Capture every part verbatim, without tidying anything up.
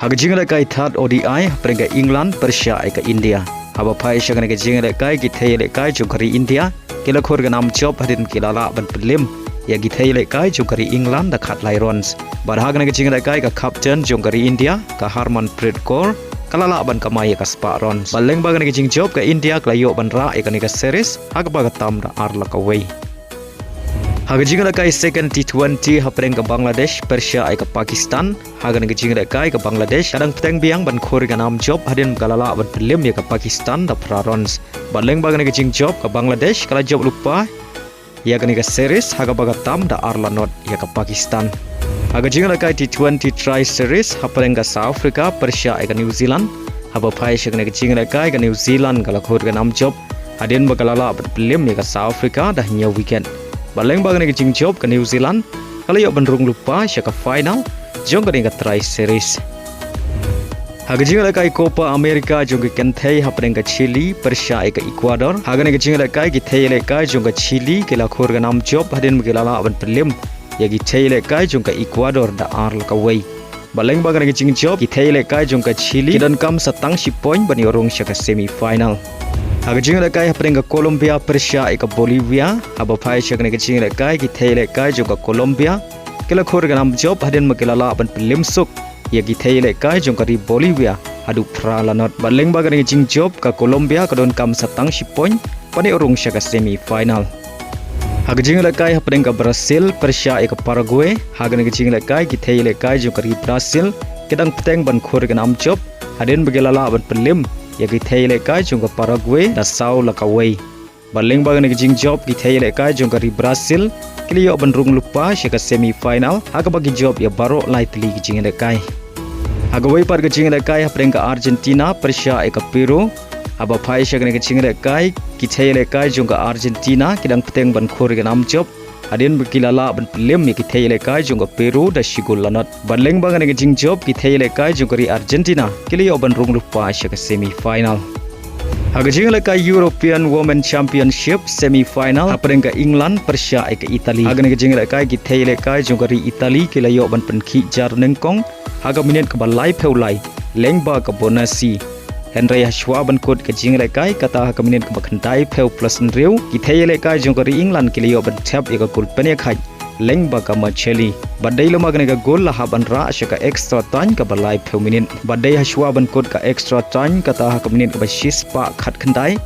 Ha ka jingïalehkai thad O D I hapdeng ka England pyrshah ïa ka India. Haba phai sha kane ka jingïalehkai, ki thei ïalehkai jong ka ri India ki la khur ka nam jop hadien ba ki la lah ban pynliem ïa ki thei ïalehkai jong ka ri England da khatlai runs. Bad ha kane ka jingïalehkai, ka captain jong ka ri India, ka Harmanpreet Kaur, ka la lah ban kamai ïa ka spah runs. Bad lyngba kane ka jingjop, ka India ka la ïoh ban rah ïa kane ka series ha kaba ka tam da ar la kawei. Ha ka jingïalehkai second T twenty hapdeng ka Bangladesh pyrshah ïa ka Pakistan, ha kane ka jingïalehkai ka Bangladesh ka dang bteng biang ban khur ïa ka nam jop hadien ba ka la lah ban pynliem ïa ka Pakistan da phra runs. Bad lyngba kane ka jingjop, ka Bangladesh ka la jop lypa ïa kane ka series ha kaba ka tam da ar la not ïa ka Pakistan. Ha ka jingïalehkai T twenty Tri Series hapdeng ka South Africa pyrshah ïa ka New Zealand, haba phai sha kane ka jingïalehkai, ka New Zealand ka la khur ïa ka nam jop hadien ba ka la lah ban pynliem ïa ka South Africa da hynñiew wicket. Bad lyngba kane ka jingjop, ka New Zealand ka la ïoh ban rung lypa sha ka final jong kane ka Tri Series. Ha ka jingïalehkai Copa America jong ka kynthei hapdeng ka Chile pyrshah ïa ka Ecuador, ha kane ka jingïalehkai ki thei ïalehkai jong ka Chile ki la khur ïa ka nam jop hadien ba ki la lah ban pynliem ïa ki thei ïalehkai jong ka Ecuador da ar la kawei. Bad lyngba kane ka jingjop, ki thei ïalehkai jong ka Chile ki donkam sa tang shi point ban ïoh rung sha ka semi final. Ha ka jingïalehkai hapdeng ka Colombia pyrshah ïa ka Bolivia, haba phai sha kane ka jingïalehkai, ki thei ïalehkai jong ka Colombia ki la khur ïa ka nam jop hadien ba ki la lah ban pynliem suk ïa ki thei ïalehkai jong ka ri Bolivia haduh phra la not. Bad lyngba kane ka jingjop, ka Colombia ka donkam sa tang shi point ban ïoh rung sha ka semi final. Ha ka jingïalehkai hapdeng ka Brazil pyrshah ïa ka Paraguay, ha kane ka jingïalehkai ki thei ïalehkai jong ka ri Brazil ki dang bteng ban khur ïa ka nam jop hadien ba ki la lah ban pynliem ïa ki thei ïalehkai jong ka Paraguay da saw la kawei. Bad lyngba kane ka jingjop, ki thei ïalehkai jong ka ri Brazil ki la ïoh ban rung lypa sha ka semi final ha kaba ki jop ïa baroh lai tylli ki jingïalehkai. Ha kawei pat ka jingïalehkai hapdeng ka Argentina pyrshah ïa ka Peru, haba phai sha kane ka jingïalehkai, ki thei ïalehkai jong ka Argentina ki dang bteng ban khur ïa ka nam jop hadien ba ki la lah ban pynliem ïa ki thei ïalehkai jong ka Peru da shi gol la not. Bad lyngba kane ka jingjop, ki thei ïalehkai jong ka ri Argentina ki la ïoh ban rung lypa sha ka semi final. Ha ka jingïalehkai European Women Championship semi final hapdeng ka England pyrshah ïa ka Italy, ha kane ka jingïalehkai ki thei ïalehkai jong ka ri Italy ki la ïoh ban pynkhih jar nyngkong ha ka minit kaba laiphew lai lyngba ka Bonucci. Hynrei hashwa ban kut ka jingïalehkai, kata ha ka minit kaba khyndaiphew plus hynriew, ki thei ïalehkai jong ka ri England ki la ïoh ban thep ïa ka gol pynïakhait lyngba ka Marchelli. Bad dei lem ma kane ka gol la hap ban rah sha ka extra time kaba laiphew minit. Bad dei hashwa ban kut ka extra time, kata ha ka minit kaba shispah khatkhyndai,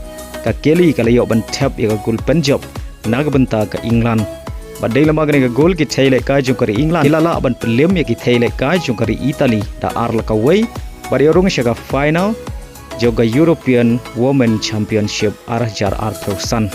ka Kelly ka la ïoh ban thep ïa ka gol pynjop na ka bynta ka England. Bad dei lem ma kane ka gol, ki thei ïalehkai jong ka ri England ki la lah ban pynliem ïa ki thei ïalehkai jong ka ri Italy da ar la kawei bad ïoh rung sha ka final jong ka European Women Championship ar hajar arphew san.